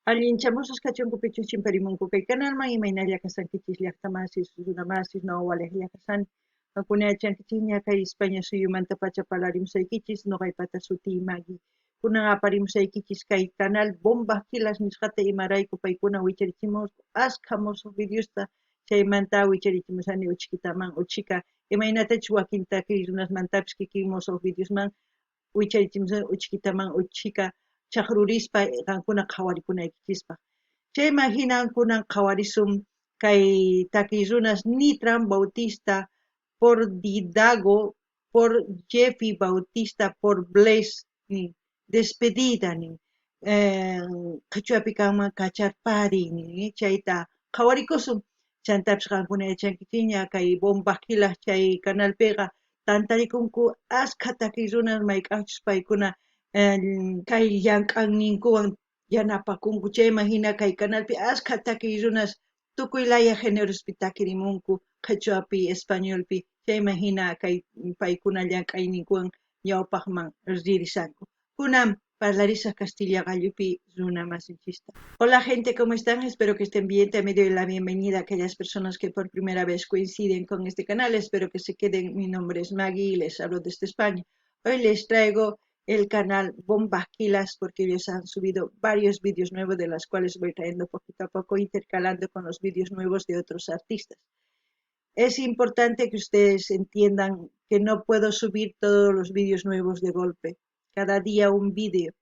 Allinchamusas kachunku pichus chimparimunku kay kanalman imaynalla kasankichis llaqtamasis runamasis no walejlla kasani. Qankuna yachankichisña kay España suyumantapacha parlarimusaykichis noqaypata sutiy Maggie. Kunan aparimusaykichis kay canal Bomba Gilas nisqata imarayku paykuna wicharichimusku askha mosoq videosta chaymanta wicharichimusani uchkitaman uchika imaynatachus wakin takiy runasmantapis kikin mosoq videosman wicharichimusani uchkitaman uchika chaqrurispa qankuna qhawarikunaykichispaq. Chayman hinan kunan qhawarisun kay takiy runas Nitran Bautista por Didago por Jeffy Bautista por Blaise nin despedida nin qhichwapi kanman kacharpariy nin chayta qhawarikusun chantapis qankuna yachankichikña kay Bomba Gilas chay canalpiqa tantarikunku askha takiy runas mayk'ajchus paykuna kay llank'ayninkuwan yanapakunku chayman hina kay canalpi askha takiy runas tukuy laya generospi takirimunku qhichwapi españolpi chayman hina kay paykuna llank'ayninkuwan ñawpaqman ririshanku. Kunan parlarisaq castilla qallupi runa masinchista. Hola gente, ¿cómo están? Espero que estén bien. También doy la bienvenida a aquellas personas que por primera vez coinciden con este canal. Espero que se queden. Mi nombre es Maggie y les hablo desde España. Hoy les traigo el canal Bomba Gilas porque ellos han subido varios vídeos nuevos de los cuales voy trayendo poquito a poco, intercalando con los vídeos nuevos de otros artistas. Es importante que ustedes entiendan que no puedo subir todos los vídeos nuevos de golpe. Cada día un vídeo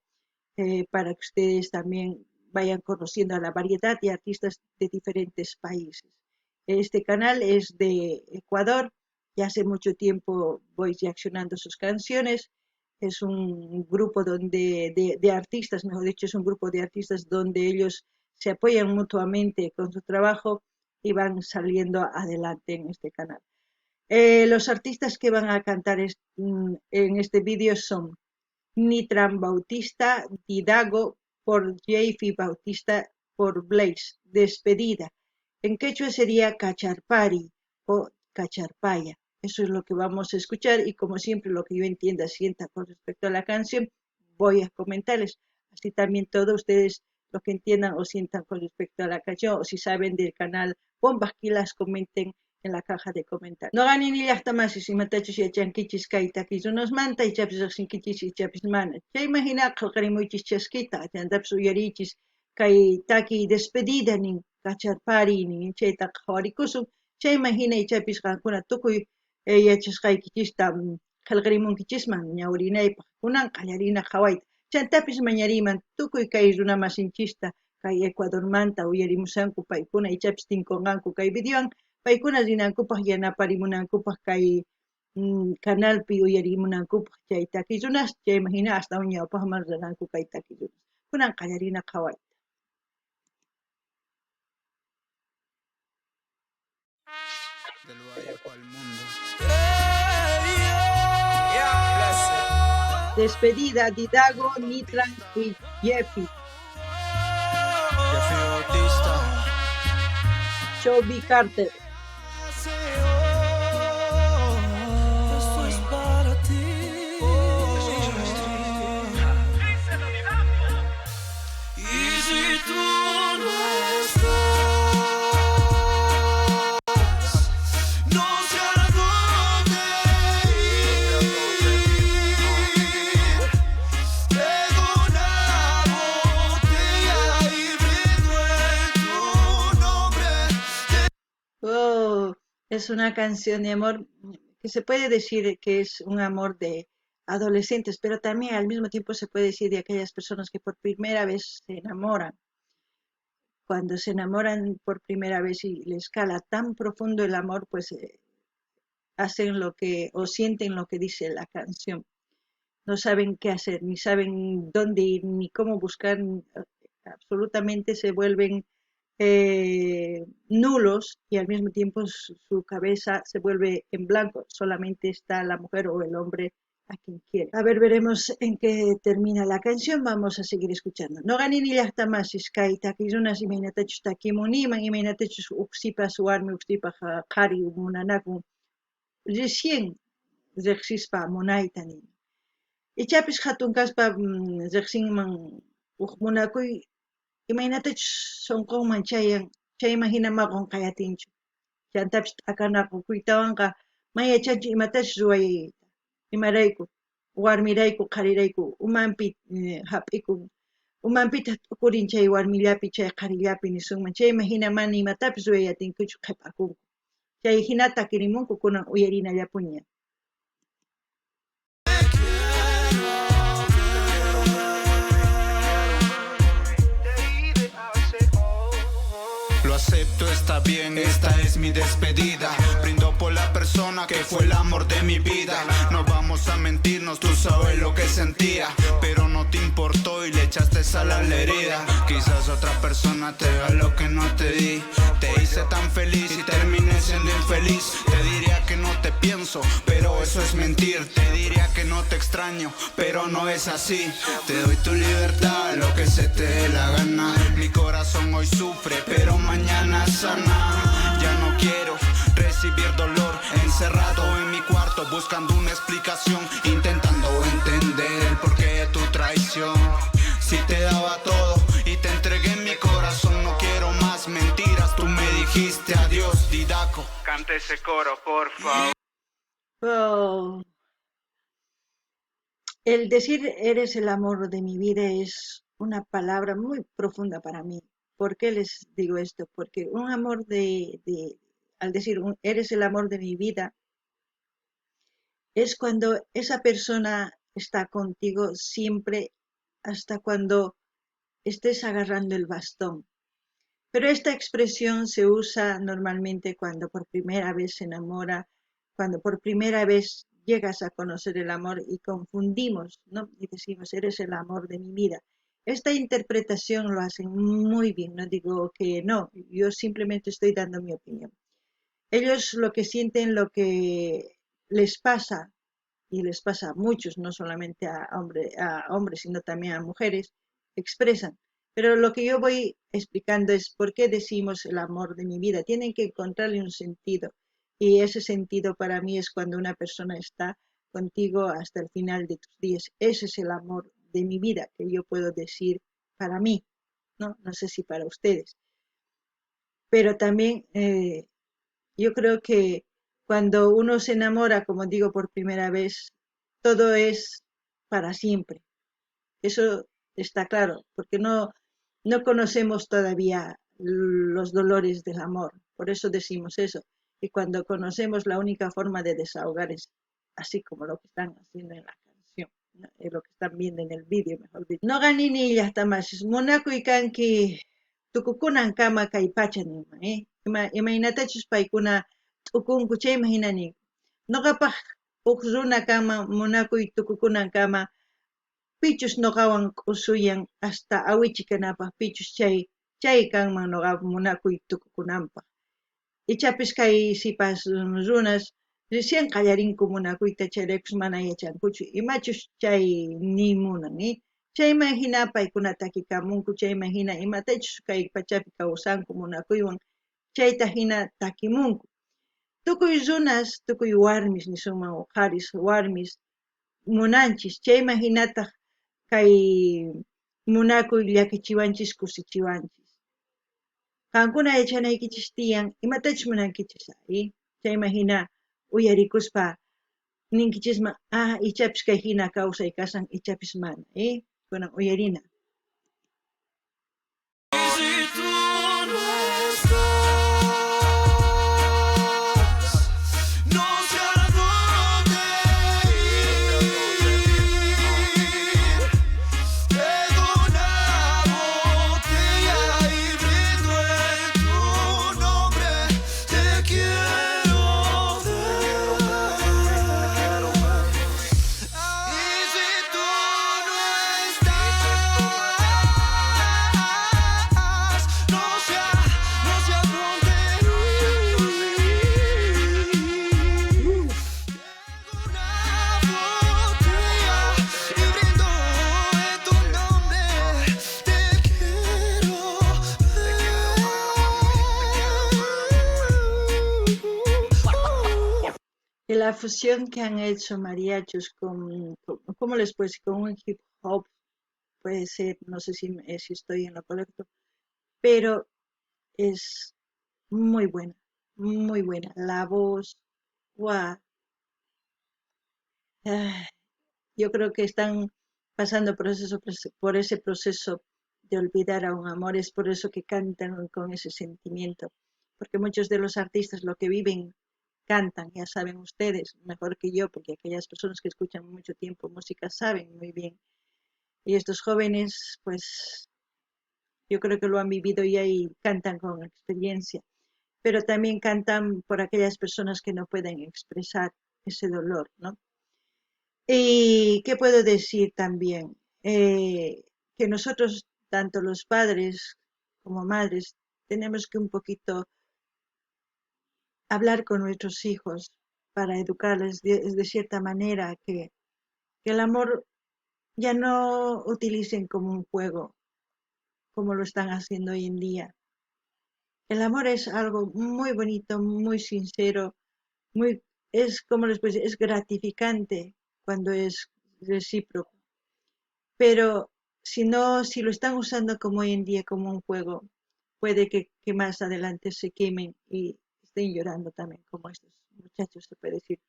para que ustedes también vayan conociendo a la variedad de artistas de diferentes países. Este canal es de Ecuador, ya hace mucho tiempo voy reaccionando sus canciones. Es un grupo donde de artistas, mejor dicho, es un grupo de artistas donde ellos se apoyan mutuamente con su trabajo y van saliendo adelante en este canal. Los artistas que van a cantar en este vídeo son Nitran Bautista, Didago, por Jeffy Bautista, por Blaze, Despedida. En quechua sería Cacharpari o Cacharpaya. Eso es lo que vamos a escuchar y como siempre lo que yo entienda, sienta con respecto a la canción, voy a comentarles. Así también todos ustedes lo que entiendan o sientan con respecto a la canción o si saben del canal Bombas Gilas, comenten en la caja de comentarios. Noqa nini llaqtamasis imatachus yachankichis kay takiy runasmanta ichapis riqsinkichis ichapis mana. Chayman hina qillqarimuychis chaskita chantapis uyariychis kay takiy despedida nin kacharpariy nin chayta qhawarikusun chayman hina ichapis qankuna tukuy yachasqaykichista qillqarimunkichisman ñawrinaypaq kunan qallarina qhawayta chantapis mañariyman tukuy kay runamasinchista kay Ecuadormanta uyarimusanku paykuna ichapis tinkunqanku kay videowan paykuna rinankupaq yanaparimunankupaq kay canalpi uyarimunankupaq chay takiy runas chayman hina astawan ñawpaqman rinanku kay takiy runas kunan qallarina qhawayta. Del Valle pa'l mundo. Despedida, Didago, Nitran y Jeffy. Jeffy Bautista. Chobi Carter. Esto es para ti. Y si tú no estás, no sé a dónde ir. Tengo una botella y brindo en tu nombre. Oh, es una canción de amor que se puede decir que es un amor de adolescentes, pero también al mismo tiempo se puede decir de aquellas personas que por primera vez se enamoran. Cuando se enamoran por primera vez y les cala tan profundo el amor, pues hacen lo que o sienten lo que dice la canción. No saben qué hacer, ni saben dónde ir, ni cómo buscar, absolutamente se vuelven nulos y al mismo tiempo su cabeza se vuelve en blanco, solamente está la mujer o el hombre a quien quiere. A ver, veremos en qué termina la canción, vamos a seguir escuchando. Noqa nini llaqtamasis kay takiy runas imaynatachus takimuniman, imaynatachus uj sipas warmi uj sipas qhari munanakun recién riqsispa munayta nin. Ichapis hatun kaspa riqsinman uj munakuy Imaynatachus sonqonman chayan, chayman hina ma qonqayatinchu. Chantapis t'akanakuytawanqa ma yachanchu imatachus ruwayta. Imarayku? Warmirayku, qharirayku umanpi jap'ikun, umanpitaq t'ukurin chay warmillapi, chay qharillapi nisunman. Chayman hina mana imatapis ruway atinkuchu qhipakunku. Chay hinata takirimunku kunan uyarinallapuña. Lo acepto, está bien, esta es mi despedida. Brindo por la persona que fue el amor de mi vida. No vamos a mentirnos, tú sabes lo que sentía. Pero no te importó y le echaste sal a la herida. Quizás otra persona te da lo que no te di. Te hice tan feliz y terminé siendo infeliz. Te diría que no te pienso, pero eso es mentir. Te diría que no te extraño, pero no es así. Te doy tu libertad, lo que se te dé la gana. Mi corazón hoy sufre, pero mañana sana. Ya no quiero recibir dolor, encerrado en mi cuarto, buscando una explicación, intentando entender el porqué de tu traición. Si te daba todo y te entregué mi corazón, no quiero más mentiras. Tú me dijiste adiós, Didaco. Cante ese coro, por favor. Oh. El decir eres el amor de mi vida es una palabra muy profunda para mí. ¿Por qué les digo esto? Porque un amor de, de al decir un, eres el amor de mi vida, es cuando esa persona está contigo siempre, hasta cuando estés agarrando el bastón. Pero esta expresión se usa normalmente cuando por primera vez se enamora, cuando por primera vez llegas a conocer el amor y confundimos, ¿no? Y decimos, eres el amor de mi vida. Esta interpretación lo hacen muy bien, no digo que no, yo simplemente estoy dando mi opinión. Ellos lo que sienten, lo que les pasa, y les pasa a muchos, no solamente a hombres, sino también a mujeres, expresan. Pero lo que yo voy explicando es por qué decimos el amor de mi vida. Tienen que encontrarle un sentido. Y ese sentido para mí es cuando una persona está contigo hasta el final de tus días. Ese es el amor de mi vida que yo puedo decir para mí, ¿no? No sé si para ustedes. Pero también yo creo que cuando uno se enamora, como digo, por primera vez, todo es para siempre. Eso está claro, porque no conocemos todavía los dolores del amor. Por eso decimos eso. Y cuando conocemos, la única forma de desahogar es así como lo que están haciendo en la canción, ¿no? Es lo que están viendo en el vídeo, mejor dicho. Noqa nini llaqtamasis, munakuy kanki tukukunankama kay pacha ninman, eh? Imaynatachus paykuna t'ukunku chayman hina ninku. Noqapaq huk runa kanman munakuy tukukunankama, pichus noqawan k'usuyan hasta awichi kanapaq, pichus chay kanman noqa munakuy tukukunanpaq. Ichapis kay sipas runas recién qallarinku munakuyta, chayraykus mana yachankuchu imachus chay ni munan, eh? Chayman hina paykuna takikamunku, chayman hina imatachus kay pachapi kawsanku munakuywan, chayta hina takimunku. Tukuy runas, tukuy warmis nisunman, qharis warmis munanchis, chayman hinataq kay munakuy llakichiwanchis, kusichiwanchis. Qankuna yachanaykichis tiyan imatachus munankichis, eh? Chayman hina uyarikuspa ninkichisman, ah, ichapis kay hina kawsay kasan, ichapis mana, eh? Kunan uyarina. Si tú no estás, no sé a dónde ir. Tengo una botella y brindo en tu nombre. Te quiero ver. Y si tú no estás, no sé a dónde ir. Tengo una botella y brindo en tu nombre. Te quiero ver. Y la fusión que han hecho mariachis con, ¿cómo les puedo decir? Con un hip hop Puede ser, no sé si estoy en lo correcto, pero es muy buena, muy buena. La voz, guau. Yo creo que están pasando por ese proceso de olvidar a un amor, es por eso que cantan con ese sentimiento, porque muchos de los artistas lo que viven cantan, ya saben ustedes, mejor que yo, porque aquellas personas que escuchan mucho tiempo música saben muy bien. Y estos jóvenes, pues, yo creo que lo han vivido ya y cantan con experiencia, pero también cantan por aquellas personas que no pueden expresar ese dolor, ¿no? ¿Y qué puedo decir también? Que nosotros, tanto los padres como madres, tenemos que un poquito hablar con nuestros hijos para educarles de cierta manera, que el amor ya no utilicen como un juego, como lo están haciendo hoy en día. El amor es algo muy bonito, muy sincero, muy, es, como les puedo decir, es gratificante cuando es recíproco. Pero si no, si lo están usando como hoy en día, como un juego, puede que más adelante se quemen y estén llorando también, como estos muchachos, se puede decir.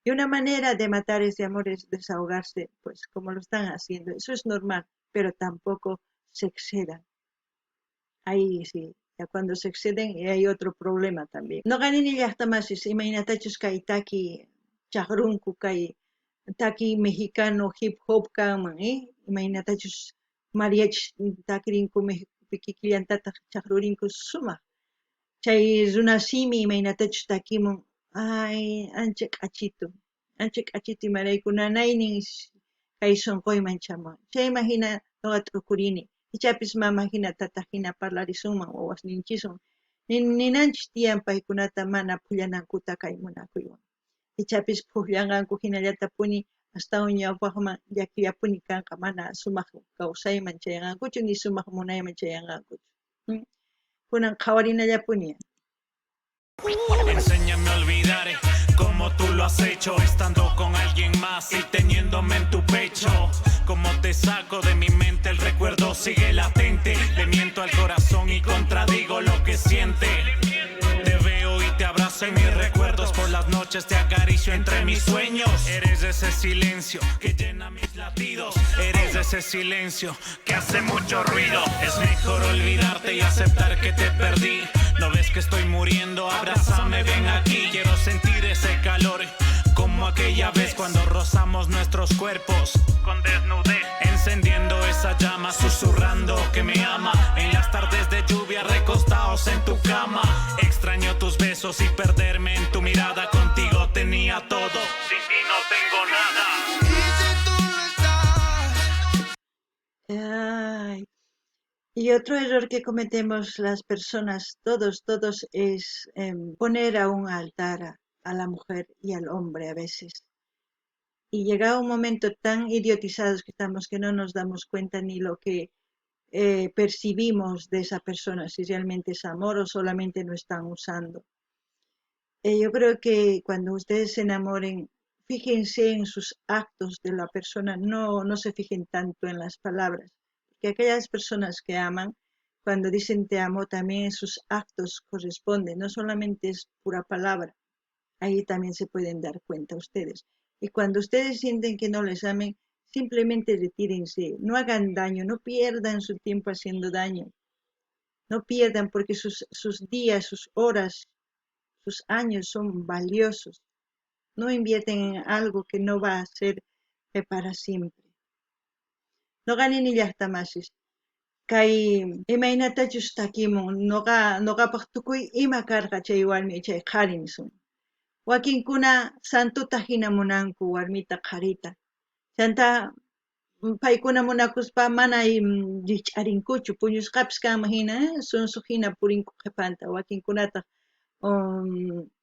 Y una manera de matar ese amor es desahogarse, pues como lo están haciendo. Eso es normal, pero tampoco se excedan. Ahí sí, ya cuando se exceden hay otro problema también. Noqa nini llaqtamasis, imaynatachus kay taki chaqrunku, kay taki mexicano hip hop kanman, imaynatachus mariachi takirinku Mexicopi kikillantataq chaqrurinku sumaq. Chay runasimi imaynatachus takimun, ay, ancha k'achitu, ancha k'achitu imarayku nanaynin kay sunquyman chamuwan. Chayman hina noqa t'ukurini. Ichapis mama hina tata hina parlarisunman wawasninchiswan. Ninanchis tiyan paykunata mana phullanankuta kay munakuywan. Ichapis phulllanqanku hinallatapuni astawan ñawpaqman llakillapuni kanqa, mana sumaq kawsayman chayanqankuchu ni sumaq munayman chayanqankuchu. Kunan qhawarinallapuni. Enséñame a olvidar como tú lo has hecho, estando con alguien más y teniéndome en tu pecho. Como te saco de mi mente, el recuerdo sigue latente. Le miento al corazón y contradigo lo que siente. Te veo y te abrazo en mis recuerdos. Por las noches te acaricio entre mis sueños. Eres ese silencio que llena mis latidos. Eres ese silencio que hace mucho ruido. Es mejor olvidarte y aceptar que te perdí. No ves que estoy muriendo, abrázame, ven aquí. Quiero sentir ese calor, como aquella vez cuando rozamos nuestros cuerpos con desnudez, encendiendo esa llama, susurrando que me ama. En las tardes de lluvia recostados en tu cama. Extraño tus besos y perderme en tu mirada. Contigo tenía todo, sin ti no tengo nada. Y si tú no estás. Ay. Y otro error que cometemos las personas, todos, todos, es poner a un altar a la mujer y al hombre a veces. Y llega un momento tan idiotizados que estamos que no nos damos cuenta ni lo que percibimos de esa persona, si realmente es amor o solamente nos están usando. Yo creo que cuando ustedes se enamoren, fíjense en sus actos de la persona, no se fijen tanto en las palabras. Porque aquellas personas que aman, cuando dicen te amo, también sus actos corresponden, no solamente es pura palabra. Ahí también se pueden dar cuenta ustedes. Y cuando ustedes sienten que no les amen, simplemente retírense, no hagan daño, no pierdan su tiempo haciendo daño. No pierdan, porque sus días, sus horas, sus años son valiosos. No invierten en algo que no va a ser para siempre. Noqa nini llaqtamasis, kay imaynatachus takimun, noqapaq tukuy ima karqa chay warmi chay qhari nisun. Wakinkuna santuta hina munanku warmita qharita. Chanta paykuna munakuspa mana rikch'arinkuchu, puñusqapis kanman hina, sunsu hina purinku qhipanta. Wakinkunataq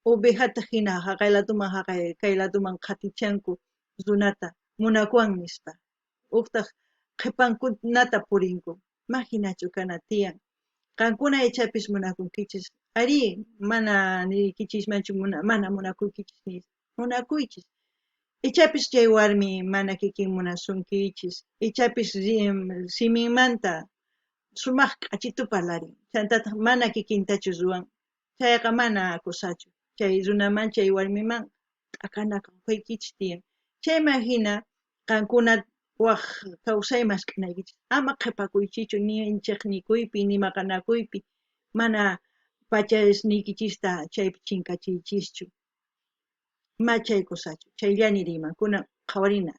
ovejata hina haqay laduman haqay kay laduman qhatichanku runata munakuwan nispa. Uqtaq qhipankunata purinku. Mahinachu kana tiyan. Qankuna ichapis munakunkichis. Arí, mana niykichismanchu mana munakuykichis nispa. Munakuychis. Ichapis chay warmi mana kikin munasunkichis, ichapis siminmanta sumaj k'achitu parlarin, chantataj mana kikintachu ruwan, chayqa mana kusachu. Chay runaman chay warmiman t'akana kawsaykichis tiyan. Chayman jina qankuna waj kawsay mask'anaykichis, ama qhepakuychichu ni chejnikuypi ni maqanakuypi, mana pachasniykichista chaypi chinkachiychischu. Ma chay kusachu, chayllani riman, kunan qhawarina.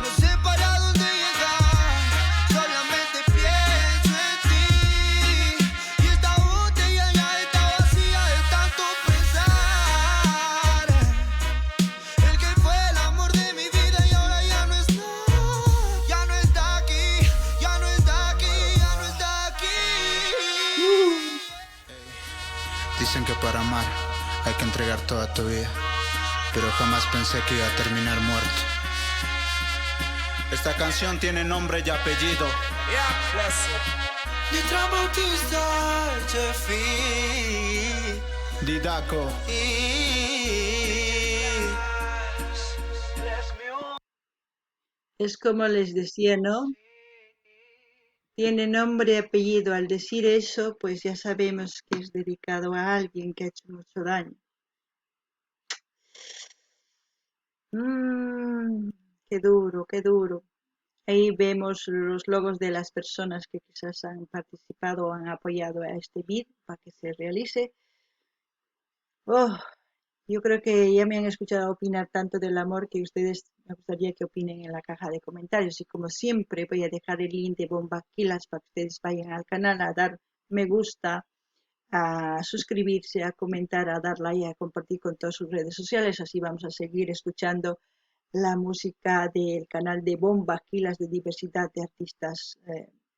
No sé para dónde llegar, solamente pienso en ti. Y esta botella ya está vacía de tanto pensar. El que fue el amor de mi vida y ahora ya no está. Ya no está aquí, ya no está aquí, ya no está aquí. Dicen que para amar hay que entregar toda tu vida, pero jamás pensé que iba a terminar muerto. Esta canción tiene nombre y apellido. Nitra Bautista, Jeffy. Didaco. Es como les decía, ¿no? Tiene nombre y apellido. Al decir eso, pues ya sabemos que es dedicado a alguien que ha hecho mucho daño. Qué duro, qué duro. Ahí vemos los logos de las personas que quizás han participado o han apoyado a este vídeo para que se realice. Oh, yo creo que ya me han escuchado opinar tanto del amor que ustedes me gustaría que opinen en la caja de comentarios. Y como siempre voy a dejar el link de Bomba Kilas para que ustedes vayan al canal a dar me gusta, a suscribirse, a comentar, a dar like, a compartir con todas sus redes sociales. Así vamos a seguir escuchando la música del canal de Bomba Kilas de diversidad de artistas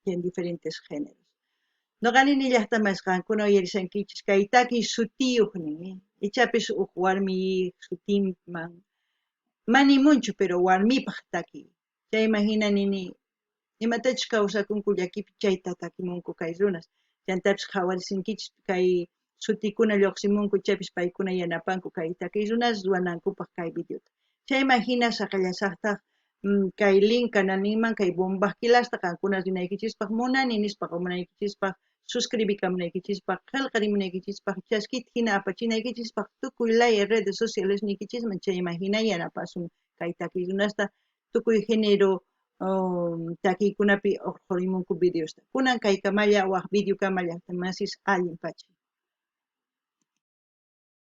en diferentes géneros. Noqani nillaqta qankuna uyarishankichis kay takiy sutiyuqnin, Ichapis uj warmi sutinman manimunchu, pero warmipaj takiy. Chayman hina nini imatachus kawsakunku llakipi chayta takimunku kay runas. Chantapis qhawarisinkichis kay sutikuna lluqsimunku chaypis paykuna yanapanku kay takiy runas ruwanankupaj kay videota. Chayman hina saqallasaqtaj kay link canalninman kay Bomba Kilasta qankuna rinaykichispaj munani nispa qomunaykichispaj suscribikamunaykichispaj qhelqarimunaykichispaj chaskita hina apachinaykichispaj tukuy laya redes sociales niykichisman chayman hina yanapasun kay takiy runasta tukuy género takiykunapi uqhurimunku videosta. Kunan kay kamalla waj video kama llaqtamasis allin pacha.